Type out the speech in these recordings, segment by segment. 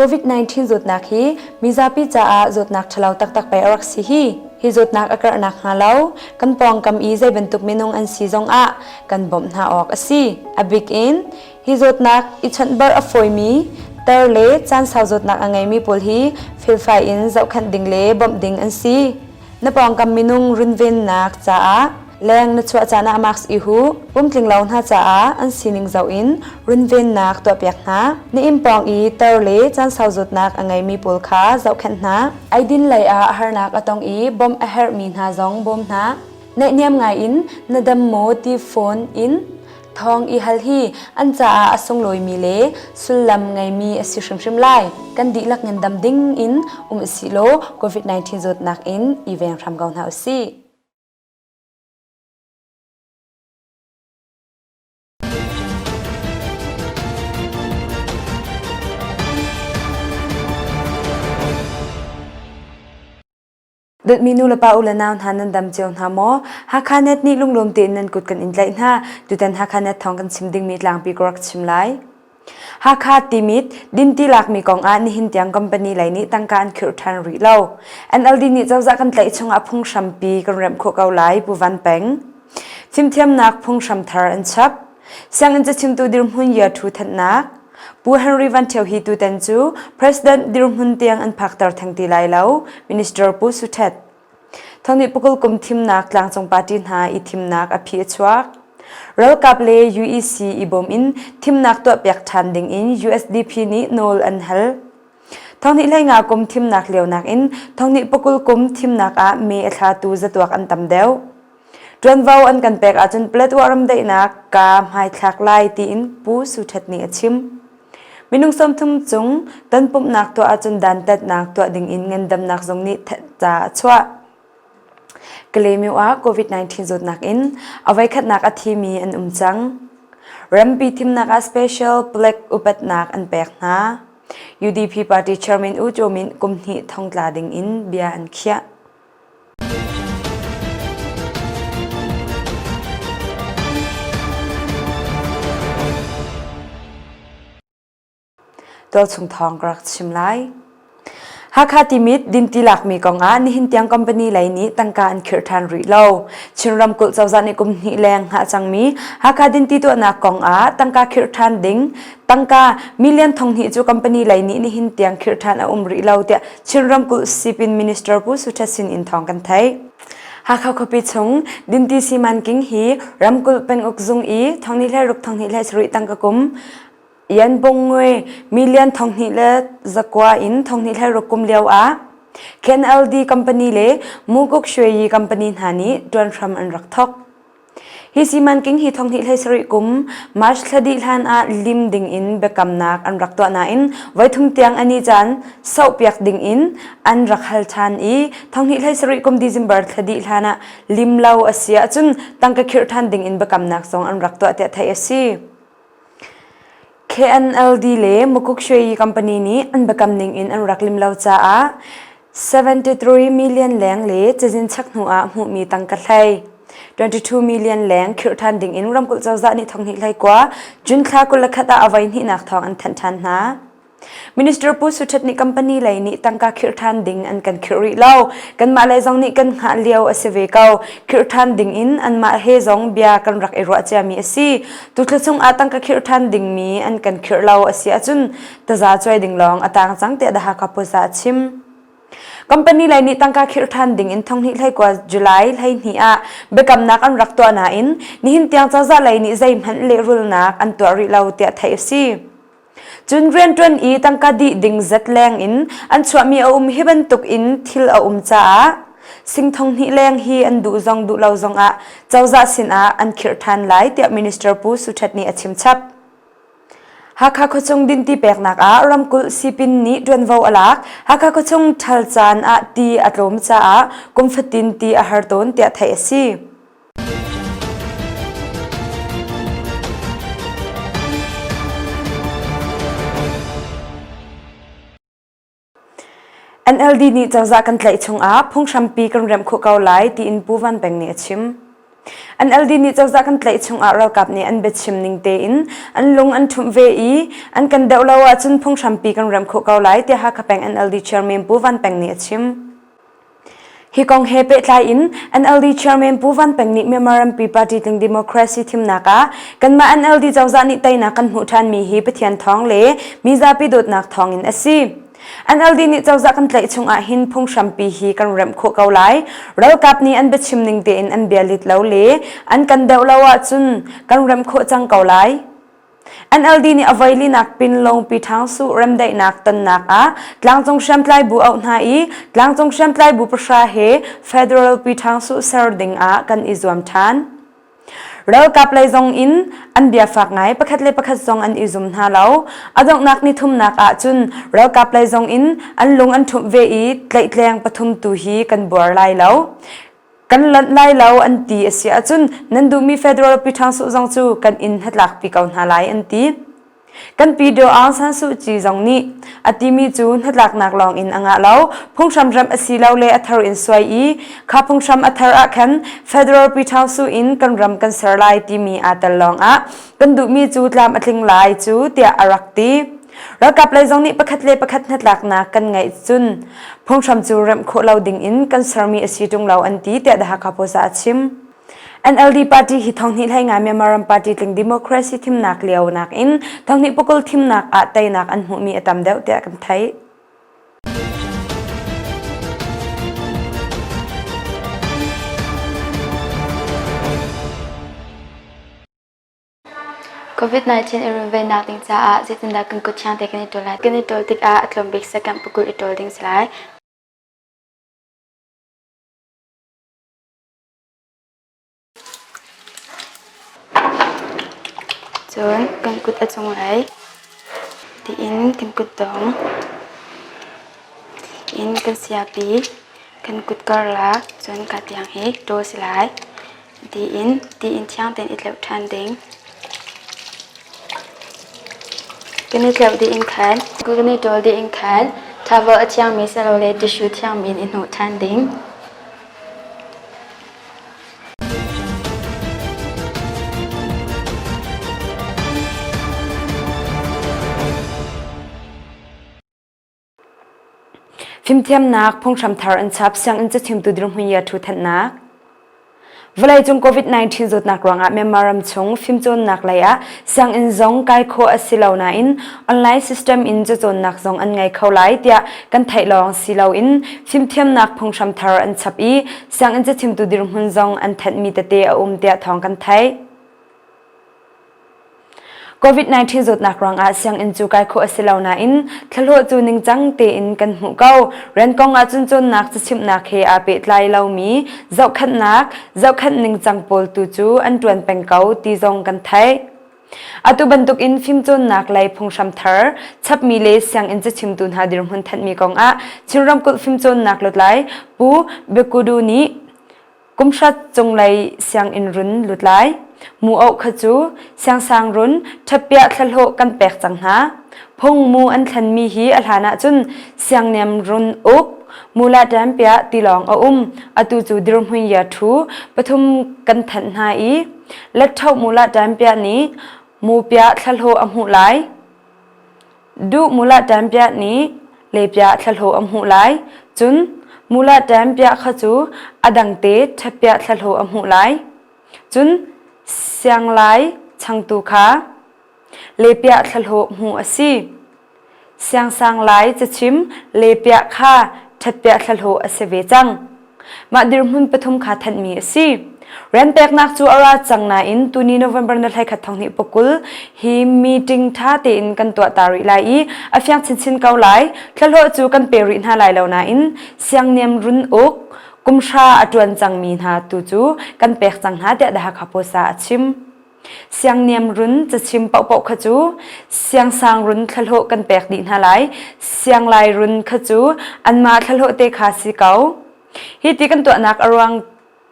COVID-19 zawtnak hi mizapi caah zawtnak ṭhalo taktak pei a rak si hi. Hi zawtnak a karh nakhnga lo kan pawngkam i zei bantuk minung an si zongah kan bawmh hna awk a si. A bik in hi zawtnak i chawnhbarh a fawimi tar le caan sau zawtnak a ngeimi pawl hi felfai in zohkhenh ding le bawmh ding an si. Na pawngkam minung runvennak caah leng na chuah caan ah mask i huh. Pumtling lo hna caah an sining zoh in runvennak tuahpiak hna. Na inn pawng i tar le caan sau zawtnak a ngeimi pawl kha zohkhenh hna. Eidin lei ah harnak a tong i bawmh a herhmi hna zong bawm hna. Naihniam ngai in na dam maw ti phone in Thawng i hal hi an caah a sunglawimi le sullam ngeimi a si hrimhrim lai. Kan dihlak ngandam ding in um usih law COVID-19 zawtnak in i veng hram ko hna usih. Dawtmi nu le pa u le nau hna nan dam cio hna maw? Hakha Net nih lunglawm tein nan kut kan in tlaih hna. Tutan Hakha Net thawng kan chim dingmi tlangpi ka rak chim lai. Hakha Timit dinti lakmi kong ah nihin tiang company lei nih tangka an khirh ṭhan rih lo. NLD nih cozah kan tlaih chungah phunghrampi kan remh khawh ko lai, Pu Van Peng. Fimthiamnak phunghram thar an chap. Sianginn cachimtu dirhmun year thu thanhnak. Pu Henry Van Thio hi tutan cu President dirhmun tiang an phakter theng ti lai lo, Minister Pu Suthet. Thawngnih pukul kum thimnak tlangcung party hna i thimnak a phi a chuak. Ralkap le UEC i bawm in thimnak tuahpiak ṭhan ding in USDP nih nawl an hal. Thawngnih hleinga kum thimnak lio nakin thawngnih pukul kum thimnak ah me a thlatu zatuak an tam deuh. Ṭuanvo an kan pek ahcun Paletwa ramdaihnak kaa hmaithlak lai tiin Pu Su Ṭhet nih a chim. Minung 30 cung tonpumhnak tuah ahcun dantatnak tuah dingin ngandamnak zung nih ca a chuah. Kalaymyo ah COVID-19 zawtnak in a voikhatnak a thimi an um cang. Rampi thimnak ah special palek upatnak an pek hna. UDP party chairman U Kyaw Min kum hnih thongtla dingin bia an khiah. Tualchung thawng ka rak chim lai. Hakha Timit dinti lakmi kongah nihin tiang company lei nih tangka an khirh ṭhan rih lo. Chin ramkulh cozah nih kum hnih leng hngah cangmi Hakha dinti tuahnak kongah tangka khirh ṭhan ding tangka million 2,000 cu company lei nih nihin tiang khirh ṭhan a um rih lo tiah Chin ramkulh sipin minister Pu Su Thet sin in thawng kan theih. Hakha khuapi chung dinti simanking hi ramkulh penguk zung i thongni hlei ruk thonghnih hlei sarih tangka kum Yan Bong Ngui million 2,000 le zakua in 2,000 hlei ruk kum lio ah KNLD company le Muguk Shweyi company hna nih ṭuan hram an rak thok. Hi simanking hi thonghnih hlei sarih kum March thla dih hlan ah lim ding in biakamnak an rak tuah nain voithum tiang ani caan sauhpiak ding in an rak hal ṭhan i thonghnih hlei sarih kum December thla dih hlan ah lim lo a si ahcun tangka khirh ṭhan ding in biakamnak zong an rak tuah tiah theih a si. KNLD le Mukuk Shweyi Company nih an biakam ning in an rak lim lo caah 73 million leng le cazin chak hnu ah hmuhmi tangka hlei 22 million leng khirh ṭhan ding in ramkulh cozah nih thonghnih hlei kua June thla 21 ah a voi hnihnak thawng an thanh ṭhan hna. Minister Pu Suthet nih company lei nih tangka khirh ṭhan ding an kan khirh rih lo. Kanmah lei zong nih kan hngah lio a si ve ko. Khirh ṭhan ding in anmah he zong bia kan rak i ruah ciami a si. Tuthla chung ah tangka khirh ṭhan dingmi an kan khirh lo a si ahcun taza cuai ding lawng a tang cang tiah The Hakha Post ah a chim. Company lei nih tangka khirh ṭhan ding in thonghnih hleikua July 12 ah biakamnak an rak tuah nain nihin tiang cozah lei nih zeihmanh lehrulnak an tuah rih lo tiah theih a si. Cun rianṭuan i tangka dih ding zat leng in an chuahmi a um hi bantuk in thil a um caah sing thong hnih leng hi an duh zong duh lo zongah cozah sinah an khirh ṭhan lai tiah Minister Pu Su Ṭhet nih a chim chap. Hakha khuachung dinti peknak ah ramkulh sipin nih ṭuanvo a lak. Hakha khuachung ṭhal caan ah ti a tlawm caah kum fatin ti a har tawn tiah theih a si. NLD nih cozah kan tlaih chungah phunghrampi kan remh khawh ko lai tiin Pu Van Peng nih a chim. NLD nih cozah kan tlaih chungah ralkap nih an biachim ning tein an lung an ṭhumh ve i an kan deuh lo ahcun phunghrampi kan remh khawh ko lai tiah Hakha peng NLD chairman Pu Van Peng nih a chim. Hi kong he pehtlai in NLD chairman Pu Van Peng nih Myanmar rampi party tling democracy thimnak ah kanmah NLD cozah nih teinak kan hmuh ṭhanmi hi Pathian thawng le mizapi dawtnak thawngin a si. NLD nih cozah kan tlaih chungah hin phunghrampi hi kan remh khawh ko lai. Ralkap nih an biachim ning tein an bia lit lo le an kan deuh lo ahcun kan remh khawh cang ko lai. NLD nih a voi linak Pinlong Pyithangsuh remdaihnak tonnak ah tlangcung hriamtlai bu auh hna i tlangcung hriamtlai bu pahra he Federal Pyithangsuh ser ding ah kan i zuam ṭhan. Ralkap lei zong in an bia fak ngai pakhat le pakhat zong an i zum hna lo. A donghnak ni thumnak ah cun ralkap lei zong in an lung an ṭhumh ve i tlaihtleng pathum tu hi kan buar lai lo. Kan lonh lai lo an ti a si ahcun nan duhmi Federal Pyithangsuh zong cu kan in hnatlakpi ko hna lai an ti. Kan Pi Daw Aung San Suu Kyi zong nih a timi cu hnatlaknak lawng in a ngah lo. Phunghram remh a si lo le a thar in suai i kha phunghram a thar ah khan Federal Pyithangsuh in kan ram kan ser lai timi aa tel lawng ah kan duhmi cu tlam a tling lai cu tiah a rak ti. Ralkap lei zong nih pakhat le pakhat hnatlaknak kan ngeih cun phunghram cu remh khawh lo ding in kan sermi a si ṭung lo an ti tiah The Hakha Post ah a chim. NLD party hi thonghnih hlei ngai Myanmar ram party tling democracy thimnak lio nakin thonghnih pakul thimnak ah teinak an hmuhmi a tam deuh tiah kan theih. COVID-19 i runvennak ding caah zeitindah kan kut thiang te kan i ṭawl lai? Kan i ṭawl tikah a tlawm bik second pakul i ṭawl ding si lai. Cun kan kut a cunglei tiin kan kutdong in kan siapi kan kut karlak cun ka tiang hi ṭawl si lai. Tiin tiin thiang tein i tleuh ṭhan ding. Kan i tleuh dih in khan kan i ṭawl dih in khan towel a thiangmi silole tissue thiangmi in i hnawh ṭhan ding. Fimthiamnak phunghram thar an chap sianginn cachimtu dirhmun ya thu thanhnak. Vawleicung COVID-19 zawtnak ruangah Myanmar ram chung fimcawnnak lei ah sianginn zong kai khawh a si lo nain online system in cacawnnak zong an ngei kho lai tiah kan theih lawng si loin fimthiamnak phunghram thar an chap i sianginn cachimtu dirhmun zong an thanhmi tete a um tiah thawng kan theih. COVID-19 zawtnak ruangah sianginn cu kai khawh a si lo nain thlahlawh cu ningcang tein kan hmuh ko. Rian kong ahcun cawnnak cachimhnak he aa pehtlai lomi zohkhenhnak, zohkhenh ningcang pawl tu cu an ṭuan peng ko ti zong kan theih. Atu bantukin fimcawnnak lei phunghram thar chapmi le sianginn cachimtu hna dirhmun thanhmi kongah Chin ramkulh fimcawnnak lutlai Pu Biakudu nih Kumhrat cunglei sianginn run lut lai. Mu-oh kha cu siangsang run ṭhatpiah thlahlawh kan pek cang hna. Phung mu an thlenmi hi a hlan ahcun siangniam run uk mula ṭempiah ti lawng a um. Atu cu dirhmun ya ṭhu pathum kan thanh hna i letṭhoh mula ṭempiah nih mupiah thlahlawh a hmuh lai. Duh mula ṭempiah nih lepiah thlahlawh a hmuh lai. Cun mula ṭempiah kha cu a dangte ṭhepiah thlahlawh a hmuh lai. Cun sianglai changtu kha lepiah thlahlawh hmuh a si. Siangsang lai cachim lepiah kha ṭhetpiah thlahlawh a si ve cang. Mah dirhmun pathum kha thanhmi a si. Rian peknak cu a ra cang nain tuni November na 21 thong pakul hi meeting ṭha tein kan tuah ta rih lai i a fiang chinchin ko lai. Thlahlawh cu kan pe rih hna lai lo nain siangniam run uk kumhra a ṭuan cangmi hna tu cu kan pek cang hna tiah The Hakha Post ah a chim. Siangniam run cachim paohpaoh kha cu siangsang run thlahlawh kan pek dih hna lai. Sianglai run kha cu anmah thlahlawh te kha si ko. Hi ti kan tuahnak a ruang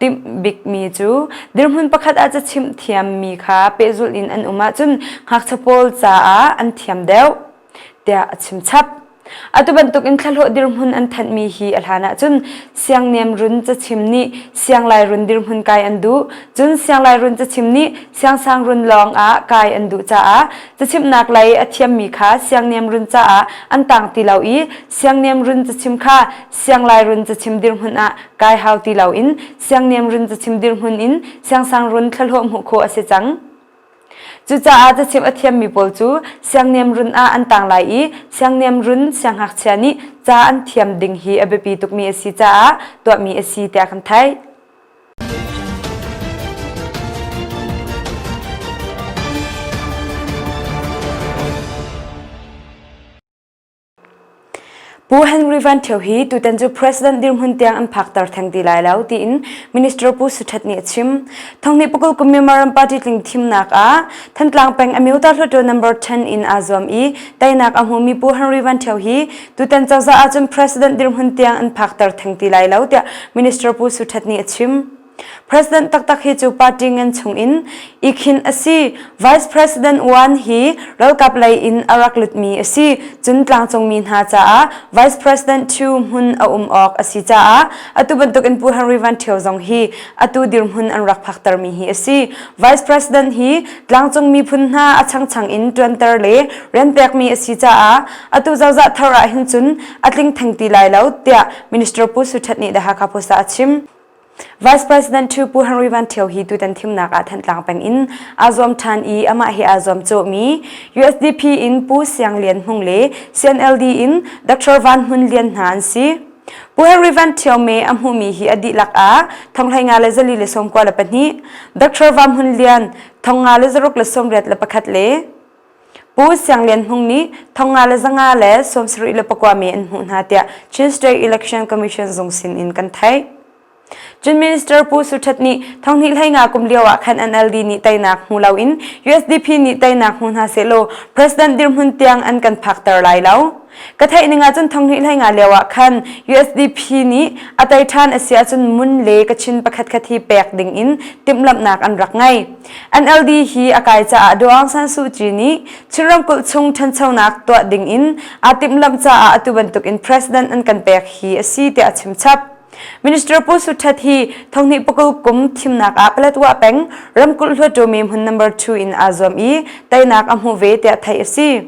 timh bikmi cu dirhmun pakhat ah cachimh thiammi kha pehzulh in an um ahcun ngakchia pawl caah an thiam deuh tiah a chim chap. Atu bantuk in thlahlawh dirhmun an thanhmi hi a hlan ahcun siangniam run cachim nih sianglai run dirhmun kai an duh. Cun sianglai run cachim nih siangsang run lawng ah kai an duh caah cachimhnak lei a thiammi kha siangniam run caah an tang ti lo i siangniam run cachim kha sianglai run cachim dirhmun ah kai hau ti loin siangniam run cachim dirhmun in siangsang run thlahlawh hmuh khawh a si cang. Cucaah cachimh a thiammi pawl cu siangniam run ah an tang lai i siangniam run siangngakchia nih ca an thiam ding hi a biapi tukmi a si caah tuahmi a si tiah kan theih. Pu Henry Van Thio hi tutan cu President dirhmun tiang an phakter theng ti lai lo tiin Minister Pu Suthat nih a chim. Thonghnih pakul kum Myanmar party tling thimnak ah Thantlang peng Amyota Hluttaw number 10 in aa zuam i teinak a hmumi Pu Henry Van Thio hi tutan cozah ahcun President dirhmun tiang an phakter theng ti lai lo tiah Minister Pu Suthat nih a chim. President taktak hi cu party ngan chung in i khinh a si. Vice President Wan hi ralkap lei in a rak lutmi a si. Cun tlangcungmi hna caah Vice President Chu hmun a um awk a si caah atu bantuk in Pu Henry Van Thio zong hi atu dirhmun an rak phaktermi hi a si. Vice President hi tlangcung miphun hna a changchang in ṭuanter le rian pekmi a si caah atu cozah thar ah hin cun a tling theng ti lai lo tiah Minister Pu Suthat nih The Hakha Post ah a chim. Vice President Thu Pu Henry Van Thio hi tutan thimnak ah Thantlang peng in aa zuam ṭhan i amah he aa zuam cawhmi USDP in Pu Siang Lian Hmung le CNLD in Dr. Van Hmun Lian hna an si. Pu Henry Van Thio me a hmuhmi hi a dihlak ah 19,492, Dr. Van Hmun Lian 5681 le Pu Siang Lian Hmung nih 5574 me an hmuh hna tiah Chin State Election Commission zung sin in kan theih. Cun Minister Pu Suthat nih thonghnih hleinga kum lio ah khan NLD nih teinak hmu loin USDP nih teinak hmu hna sehlaw President dirhmun tiang an kan phakter lai lo. Ka theih ning ahcun thonghnih hleinga lio ah khan USDP nih a tei ṭhan a si ahcun mun le Kachin pakhat khat hi pek ding in timhlamhnak an rak ngei. NLD hi a kai caah Daw Aung San Suu Kyi nih Chin ramkulh chung ṭhanchonak tuah ding in aa timhlamh caah atu bantuk in President an kan pek hi a si tiah a chim chap. Minister Pu Suthat hi thonghnih pakul kum thimnak ah Paletwa peng ramkulh hluttaw mi hmun number 2 in aa zuam i teinak a hmu ve tiah theih a si.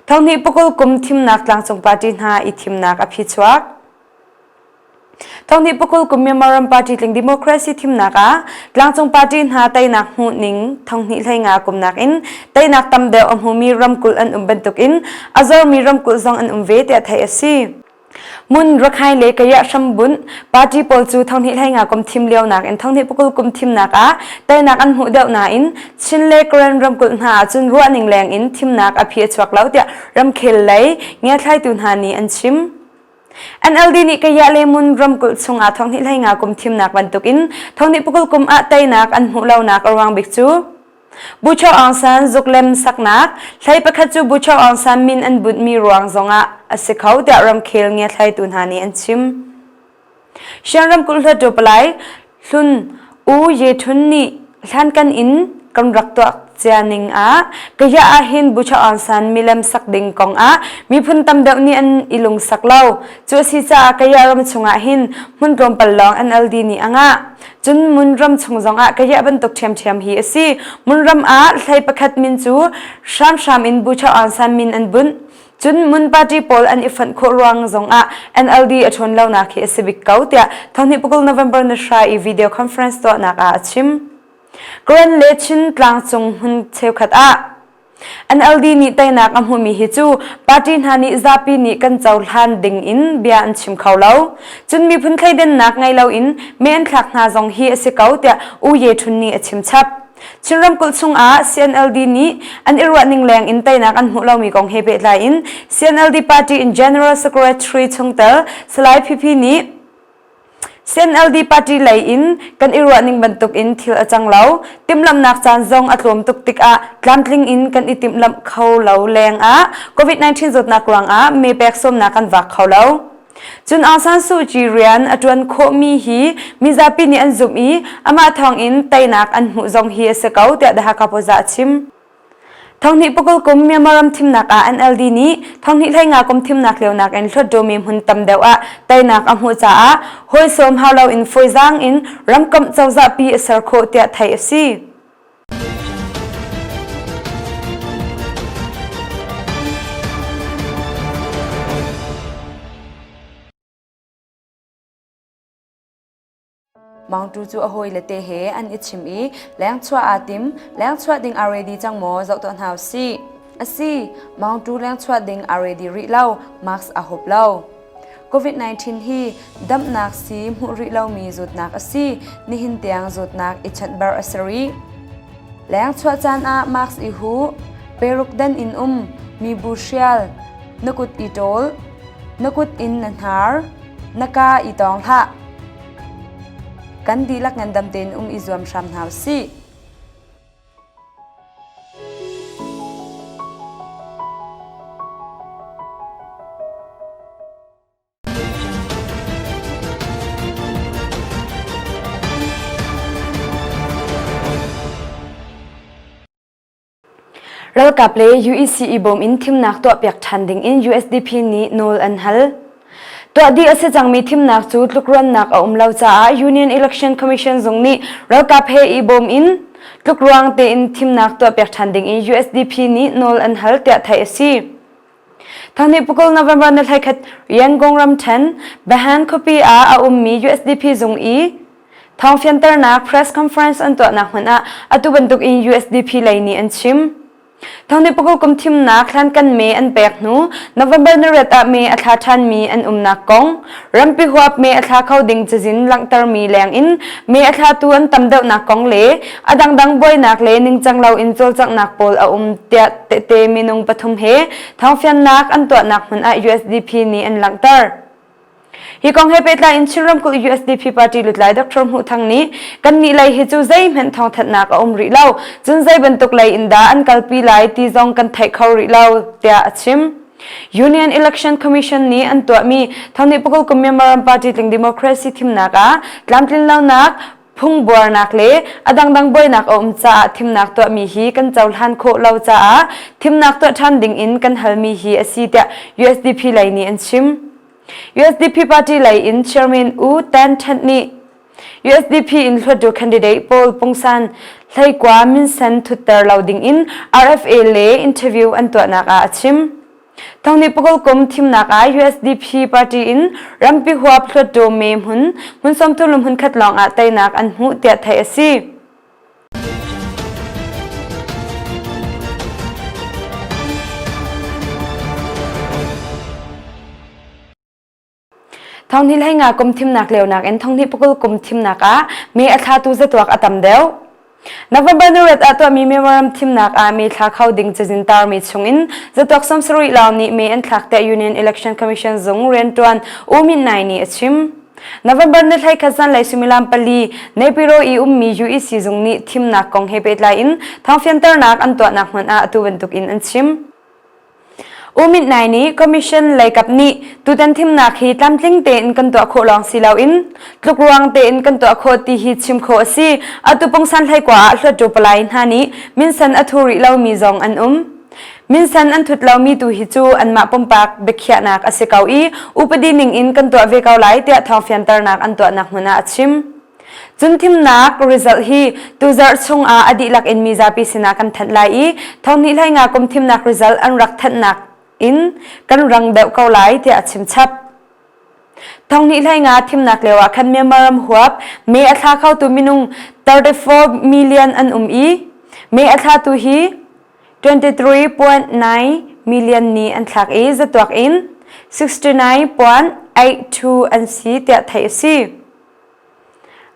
Thonghnih pakul kum thimnak tlangcung party hna i thimnak a phichuak. Thonghnih pakul kum Myanmar ram party tling democracy thimnak ah tlangcung party hna teinak hmuh ning thonghnih hleinga kumnak in teinak tam deuh a hmumi ramkulh an um bantukin a zormi ramkulh zong an um ve tiah theih a si. Mun Rakhine le Kayah hrambunh party pawl cu thonghnih hleinga kum thim lio nakin thonghnih pakul kum thimnak ah teinak an hmuh deuh nain Chin le Karen ramkulh hna ahcun ruahning leng in thimnak a phi a chuak lo tiah ramkhel lei ngiathlaitu hna nih an chim. NLD nih Kayah le Mun ramkulh chungah thonghnih hleinga kum thimnak bantukin thonghnih pakul kum ah teinak an hmuh lonak a ruang bik cu Bucho Aung San zuklem saknak hlei pakhat cu Bucho Aung San min an bunhmi ruang zongah a si kho tiah ramkhel ngiathlaitu hna nih an chim. Shan ramkulh hluttaw palai Hlun U Ye Htun nih hlankan in kan rak tuah cia ning ah kaya ah hin Bucho Aung San milem sak ding kong ah miphun tam deuh nih an i lungsak lo. Cu a si caah kaya ram chungah hin hmun tlawmpal lawng NLD nih a ngah. Cun mun ram chung zongah ka hiah bantuk ṭhiamṭhiam hi a si. Mun ram ah hlei pakhat min cu hramhram in Bucho Aung San min an bunh. Cun mun party pawl an i fonh khawh ruang zongah NLD a ṭhawn lonak hi a si bik ko tiah thonghnih pakul November ni hra i video conference tuahnak ah a chim. Karen le Chin tlangcung hmun cheukhat ah NLD nih teinak a hmuhmi hi cu party hna nih zapi nih kan cohlan ding in bia an chim kho lo. Cun miphun thleidannak ngei loin me an thlak hna zong hi a si ko tiah U Ye Htun nih a chim chap. Chin ramkulh chungah CNLD nih an i ruahning leng in teinak an hmuh lomi kong he pehtlai in CNLD party in General Secretary chungtel Salai Phipi nih CNLD party lei in kan i ruahning bantuk in thil a cang lo. Timhlamhnak caan zong a tlawm tuk tikah tlamtling in kan i timhlamh kho lo lengah COVID-19 zawtnak ruangah mee pek sawmnak kan vak kho lo. Cun Aung San Suu Kyi rian a ṭuan khawhmi hi mizapi nih an zumh i amah thawngin teinak an hmuh zong hi a si ko, tiah The Hakha Post ah a chim. Thonghnih pakul kum Myanmar ram thimnak ah NLD nih thonghnih hleinga kum thimnak lionak in Hluttaw hmun tam deuh ah teinak a hmuh caah hawi sawm hau loin fawizaang in ramkomh cozahpi a ser khawh tiah theih a si. Mawngtu cu a hawile te he an i chim i lengchuah aa tim. Lengchuah ding aa ready cang maw zoh tuah hna usih. Asi, Mawngtu lengchuah ding aa ready rih lo, mask aa hup lo. COVID-19 hi damnak sii hmuh rih lomi zawtnak a si. Nihin tiang zawtnak i chanhbar a si rih. Lengchuah caan ah mask i huh, peruk dan in um, mibu hrial, na kut i ṭawl, na kut in na hnar, na kaa i tawng hlah. Kan dihlak ngandam tein um i zuam hram hna usih. Ralkap le UEC i bawm in thimnak tuahpiak ṭhan ding in USDP nih nawl an hal. Tuah dih a si cangmi thimnak cu tlukruannak a um lo caah Union Election Commission zung nih ralkap he i bawm in tlukruang tein thimnak tuahpiak ṭhan ding in USDP nih nawl an hal tiah theih a si. Thawngnih pukul November ni 11 Yangon ramṭhen Bahan khuapi ah a ummi USDP zung i thawngfianternak press conference an tuahnak hmun ah atu bantuk in USDP lei nih an chim. Thawngnih pukul kum thimnak hlankan me an pek hnu November ni riat ah me a thla ṭhanmi an umnak kong rampi huap me a thla kho ding cazin langhtermi leng in me a thlatu an tam deuhnak kong le a dangdang buainak le ningcang loin cawlcanghnak pawl a um tiah tehte minung pathum he thawngfiannak an tuahnak hmun ah USDP nih an langhter. Hi kong he pehtlai in Chin ramkulh USDP party lutlai Dr. Hmuh Thang nih kannih lei hi cu zeihmanh thawngthanhnak a um rih lo, cun zei bantuk lei in dah an kalpi lai ti zong kan theih kho rih lo tiah a chim. Union Election Commission nih an tuahmi thawngnih pakul kum Myanmar ram party tling democracy thimnak ah tlamtlinlonak phungbuarnak le a dangdang buainak a um caah thimnak tuahmi hi kan cohlan khawh lo caah thimnak tuah ṭhan ding in kan halmi hi a si tiah USDP lei nih an chim. USDP party lei in Chairman U Tan Thant nih USDP in hluattu candidate pawl pungsan hleikua minsen thutter lo ding in RFA le interview an tuahnak ah a chim. Thawngnih pakul kum thimnak ah USDP party in rampi huap hluattu me hmun hmun 30 le hmun khat lawng ah teinak an hmuh tiah theih a si. Thonghnih hleinga kum thimnak lionak in thonghnih pakul kum thimnak ah me a thlatu zatuak a tam deuh. November ni ah tuahmi Myanmar thimnak ah me thla kho ding cazin tarmi chungin zatuak 70 lawng nih me an thlak tiah Union Election Commission zung riantuan U Min Nai nih a chim. November ni 11 zanlei suimilam 4 Naypyidaw i ummi UEC zung nih thimnak kong he pehtlai in thawngfianternak an tuahnak hmun ah atu bantuk in an chim. U Myint Nai nih Commission leikap nih tutan thimnak hi tlamtling tein kan tuah khawh lawng si loin tlukruang tein kan tuah khawh ti hi chim khawh a si. Atu pungsan hleikua ah hluattu palai hna nih minsen a thu rih lomi zong an um. Minsen an thut lomi tu hi cu anmah pumpak biakhiahnak a si ko i upadi ning in kan tuah ve ko lai tiah thawngfianternak an tuahnak hmun ah a chim. Cun thimnak result hi tuzarh chungah a dihlak in mizapi sinah kan thanh lai i thonghnih hleinga kum thimnak result an rak thanhnak in kan rang deuh ko lai tiah a chim chap. Thonghnih hleinga thimnak lio ah khan Myanmar ram huap me a thla khotu minung 34 million an um i me a thlatu hi 23.9 million nih an thlak i zatuak in 69.82 an si tiah theih a si.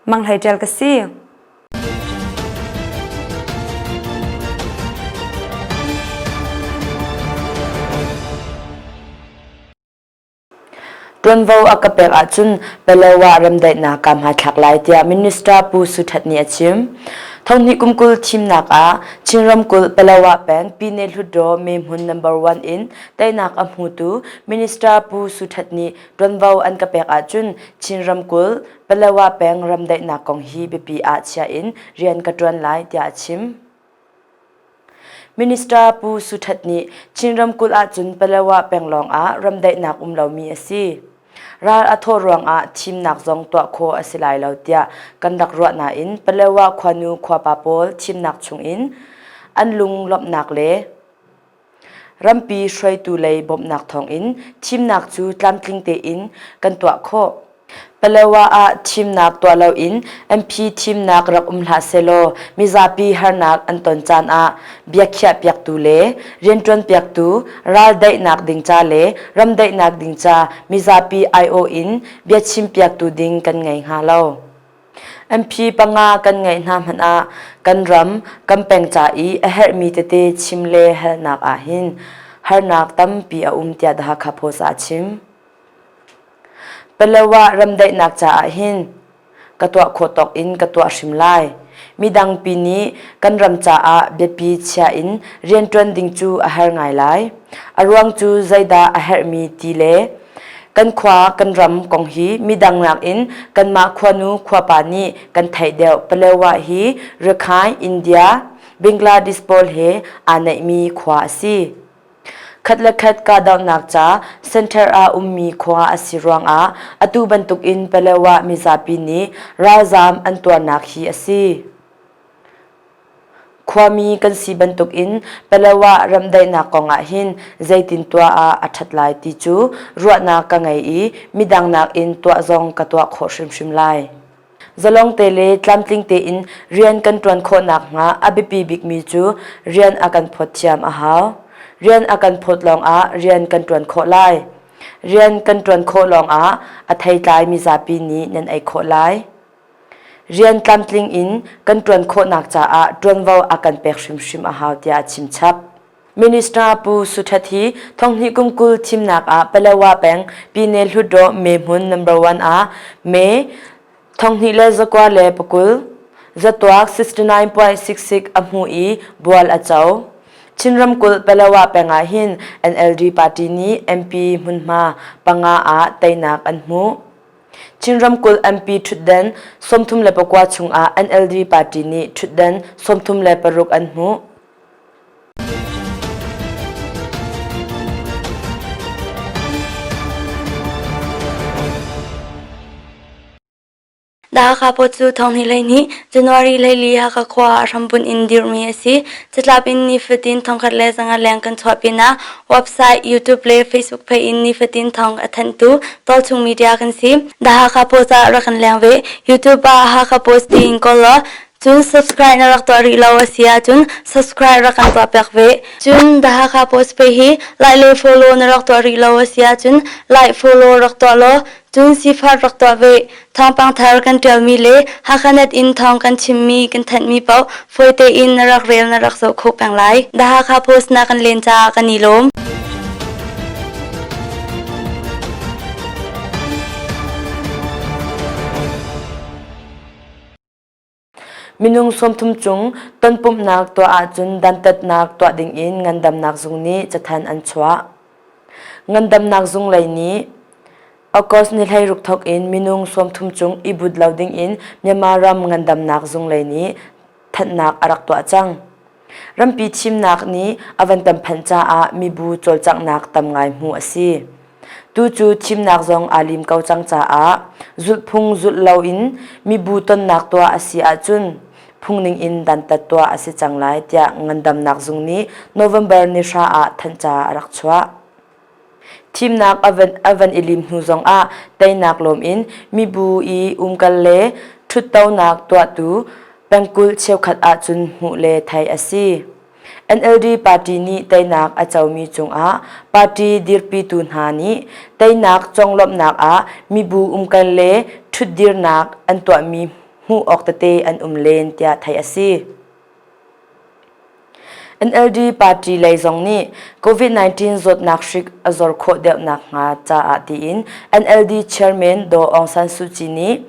Mang Hlei Ṭial ka si. Ṭuanvo a ka pek ahcun Palawa remdaihnak kaa hmaithlak lai tiah Minister Pu Su That nih a chim. Thonghnih kum 20 thimnak ah Chin ramkulh Palawa peng Pyine Hlutdaw mehmun number 1 in teinak a hmutu Minister Pu Su That nih ṭuanvo an ka pek ahcun Chin ramkulh Palawa peng ramdaihnak kong hi biapi ah chia in rian ka ṭuan lai tiah a chim. Minister Pu Su That nih Chin ramkulh ahcun Palawa peng lawng ah ramdaihnak um lomi a si. Ral a thawh ruangah thimnak zong tuah khawh a si lai lo tiah kan rak ruah nain Palewa khuanu khuapa pawl thimnak chungin an lunglawmhnak le rampi hruaitu lei bawmhnak thawngin thimnak cu tlamtling tein kan tuah khawh. Palewa ah thimnak tuah loin MP thimnak rak um hlah sehlaw mizapi harnak an ton caan ah biakhiah piaktu le rianṭuan piaktu ral daihnak ding ca le ram daihnak ding ca mizapi aiawh in biachim piaktu ding kan ngei hnga lo. MP panga kan ngeih hna hmanh ah kan ram, kan peng ca i a herhmi tete chim le halnak ahhin harnak tampi a um tiah The Hakha Post ah a chim. Palawa ramdaihnak caah hin ka tuah khawh tawk in ka tuah hrim lai. Midang pi nih kan ram caah biapi chia in rianṭuan ding cu a har ngai lai. A ruang cu zeidah a herhmi ti le kan khua kan ram kong hi midang nakin kanmah khuanu khuapa nih kan theih deuh. Palawa hi Rakhine, India, Bangladesh pawl he aa naihmi khua a si. Khat le khat kahdohnak ca center ah ummi khua a si ruangah atu bantukin Palawa mizapi nih ralzaam an tuarnak hi a si. Khuami kan si bantukin Palawa ramdaihnak kongah hin zeitin tuah ah a ṭhat lai ti cu ruahnak ka ngei i midang nakin tuah zong ka tuah khawh hrimhrim lai. Zalong te le tlamtling tein rian kan ṭuan khawh nakhnga a biapi bikmi cu rian a kan phawt thiam a hau. Rian a kan phawt lawngah rian kan ṭuan khawh lai. Rian kan ṭuan khawh lawngah a theitlai mizapi nih nan ei khawh lai. Rian tlamtling in kan ṭuan khawhnak caah ṭuanvo a kan pek hrimhrim a hau tiah a chimchap. Minister Pu Suthat hi thonghnih kum 20 thimnak ah Palawa peng Pyine Hlutdaw me hmun number 1 ah me 2120 zatuak 69.66 a hmu i bual a co. Chin ramkulh Palawa peng ah hin NLD party nih MP hmunhma panga ah teinak an hmuh. Chin ramkulh MP ṭhutdan 34 chungah NLD party nih ṭhutdan 36 an hmuh. Hakha Pawt cu thonghnih 12 January 14 Hakha khua ah hrambunh in dirhmi a si. Catlap in nifatin thongkhat le zanga leng kan chuah pinah website, YouTube le Facebook page in nifatin thong a thanhtu tualchung media kan si. The Hakha Post ah rak kan leng ve. YouTube ah Hakha Post tiin kawl law Cun subscribe na rak tuah rih lo a si ahcun subscribe rak kan tuah piak ve. Cun The Hakha Post page hi like le follow na rak tuah rih lo a si ahcun like follow rak tuah law cun sifat rak tuah ve. Thawngpang thar kan ṭialmi le Hakhanet in thawng kan chimmi kan thanhmi paoh fawi tein na rak rel na rak zoh khawh peng lai. The Hakha Post na kan len caah kan i lawm. Minung 30 cung tonpumhnak tuah ahcun dantatnak tuah dingin ngandamnak zung nih cathanh an chuah. Ngandamnak zung lei nih August ni 16 thawk in minung 30 cung i but lo dingin Myanmar ram ngandamnak zung lei nih thanhnak a rak tuah cang. Rampi thimnak nih a van kan phanh caah mibu cawlcanghnak tam ngai hmuh a si. Tu cu thimnak zong aa lim ko cang caah zulhphung zulh loin mibu tonnak tuah a si ahcun phungning in dantat tuah a si cang lai tiah ngandamnak zung nih November ni hra ah thanhca a rak chuah. Thimnak a van i lim hnu zongah teinak lawm in mibu i umkal le ṭhuttonak tuahtu pengkulh cheukhat ahcun hmuh le theih a si. NLD party nih teinak a comi cungah party dirpitu hna nih teinak conglawmhnak ah mibu umkal le ṭhutdirnak an tuahmi hmuh awk tete an um len tiah theih a si. NLD party lei zong nih COVID-19 zawtnak hrik a zor khawh deuh nakhnga caah tiin NLD chairman Daw Aung San Suu Kyi nih.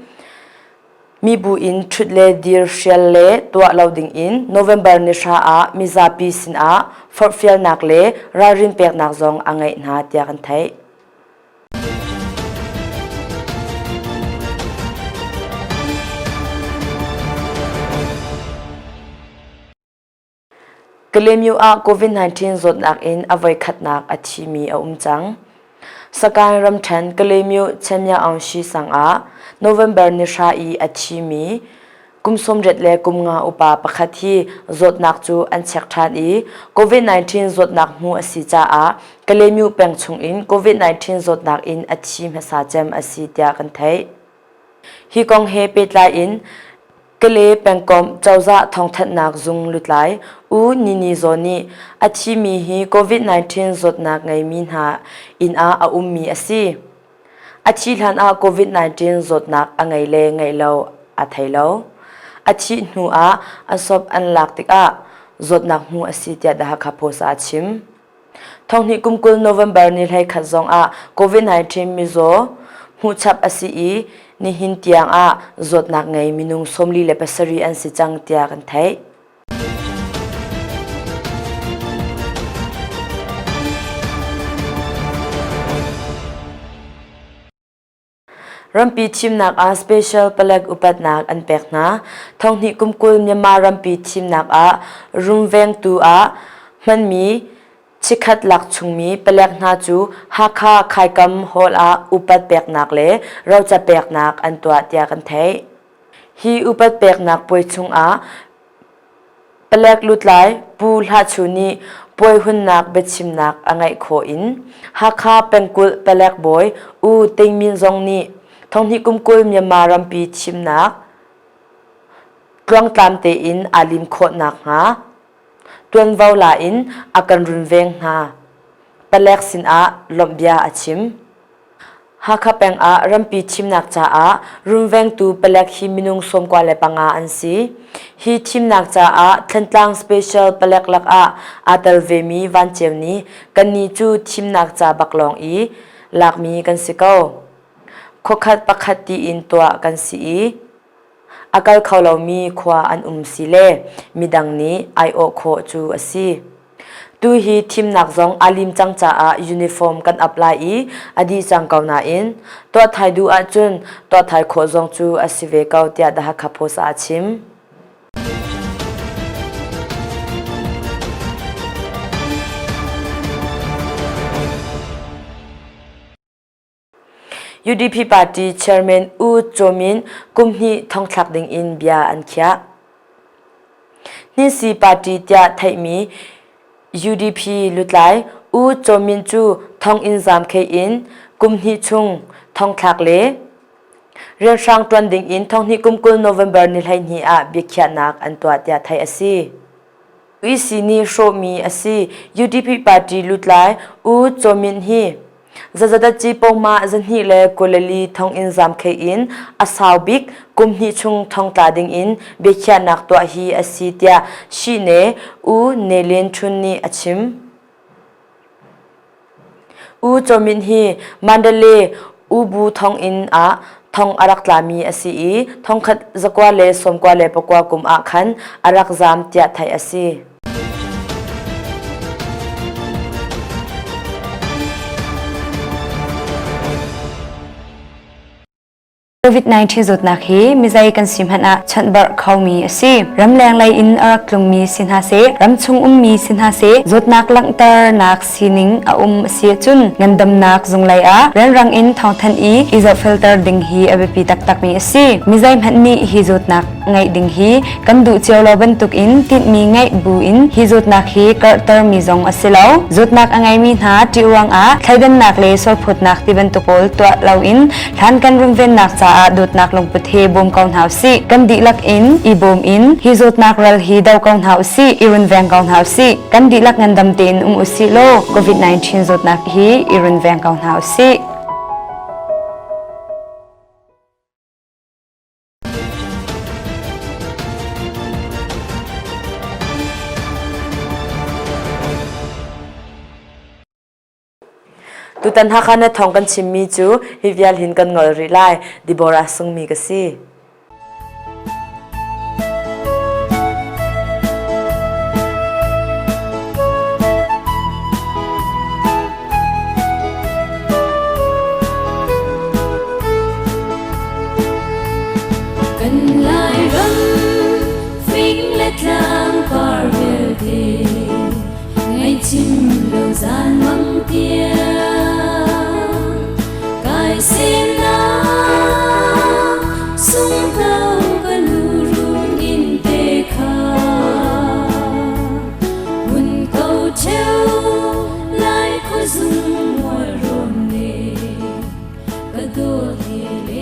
Mibu in ṭhut le dir hrial le tuah lo dingin November ni hra ah mizapi sinah forhfialnak le ralrin peknak zong a ngeih hna tiah kan theih. Kalaymyo ah COVID-19 zawtnak in a voikhatnak a thimi a um cang. Sagaing ramṭhen Kalaymyo Chenmyaung sang ah November ni hra i a thimi kum 80 le kum nga upa pakhat hi zawtnak cu an check ṭhan i COVID-19 zawtnak hmuh a si caah Kalaymyo peng chungin COVID-19 zawtnak in a thi hmasa cem a si tiah kan theih. Hi kong he pehtlai in Kale pengkomh cozah thawngthanhnak zung lutlai U Nini Zaw nih a thimi hi COVID-19 zawtnak ngeimi hna inn ah a ummi a si. A thih hlan ah COVID-19 zawtnak a ngei le ngeih lo a thei lo. A thih hnu ah a sop an lak tikah zawtnak hmuh a si tiah The Hakha Post ah a chim. Thonghnih kum 20 November ni 11 zong ah COVID-19 mizaw hmuhchap a si i nihin tiang ah zawtnak ngei minung 47 an si cang tiah kan theih. Rampi thimnak ah special palek upatnak an pek hna. Thonghnih kum 20 Myanmar rampi thimnak ah rumvengtu ah hmanmi chikkhat lak chungmi palek hna cu Hakha Khaikam Hall ah upat peknak le roca peknak an tuah tiah kan theih. Hi upat peknak puai chungah Palek lutlai Pu Hlah Chu nih puai hunnak biachimnak a ngeih khawh in Hakha pengkulh palek bawi U Ting Min zong nih thonghnih kum 20 Myanmar rampi thimnak tluangtlam tein aa lim khawh nakhnga tuanvo la in a kan runveng hna. Palek sinah lawmhbia a chim. Hakha peng ah rampi thimnak caah runvengtu palek hi minung 95 an si. Hi thimnak caah Thantlang Special Palek lakah aa tel vemi Van Ceu nih kannih cu thimnak ca bak lawng i lakmi kan si ko. Khuakhat pakhat tiin tuah kan si i A kal kho lomi khua an um si le midang nih aiawh khawh cu a si. Tu hi thimnak zong aa lim cang caah uniform kan ap lai i a dih cang ko nain tuah thai duh ahcun tuah thai khawh zong cu a si ve ko tiah The Hakha Post ah a chim. UDP party chairman U Kyaw Min kum hnih thongthlak dingin bia an khiah. Hninsi party tiah theihmi UDP lutlai U Kyaw Min cu thonginn zamkhei in kum hnih chung thongthlak le rianhrang ṭuan dingin thonghnih kum 20 November ni 12 ah biakhiahnak an tuah tiah theih a si. UEC nih hrawhmi a si. UDP party lutlai U Kyaw Min hi Zazadatci pohmah 224 thonginn zamkhei in a sau bik kum hnih chung thongtla dingin biakhiahnak tuah hi a si tiah Shine U Ne Lin Htun nih a chim. U Kyaw Min hi Mandalay Ubu thonginn ah thong a rak tlami a si i thongkhat 1999 kum ah khan a rak zaam tiah theih a si. COVID-19 zawtnak hi mizei kan si hmanh ah chawnhbarh khomi a si. Ramleng lei in a rak tlungmi si hna seh, ramchung ummi si hna seh, zawtnak langhternak sining a um a si ahcun ngandamnak zung lei ah rianrang in thawngthanh i i zohfelter ding hi a biapi taktakmi a si. Mizei hmanh nih hi zawtnak ngeih ding hi kan duh cio lo bantukin tinhmi ngeih bu in hi zawtnak hi karhtermi zong a si lo. Zawtnak a ngeimi hna ṭih ruangah thleidannak le sualphawtnak ti bantuk pawl tuah loin hlan kan runvennak caah dawtnak lungput he bawm ko hna usih. Kan dihlak in i bawm in hi zawtnak ral hi do ko hna usih, i runveng ko hna usih. Kan dihlak ngandam tein um usih law COVID-19 zawtnak hi i runveng ko hna usih. Tutan Hakha na thawng kan chimmi cu hi vial hin kan ngol rih lai. Deborah Sungmi ka si. te Ngaihchim lo zan mang tiang Kai semnak sunghno ka nu run in te kha Hun ko cheu lai khuazung mual rawn ne Ka dawt he.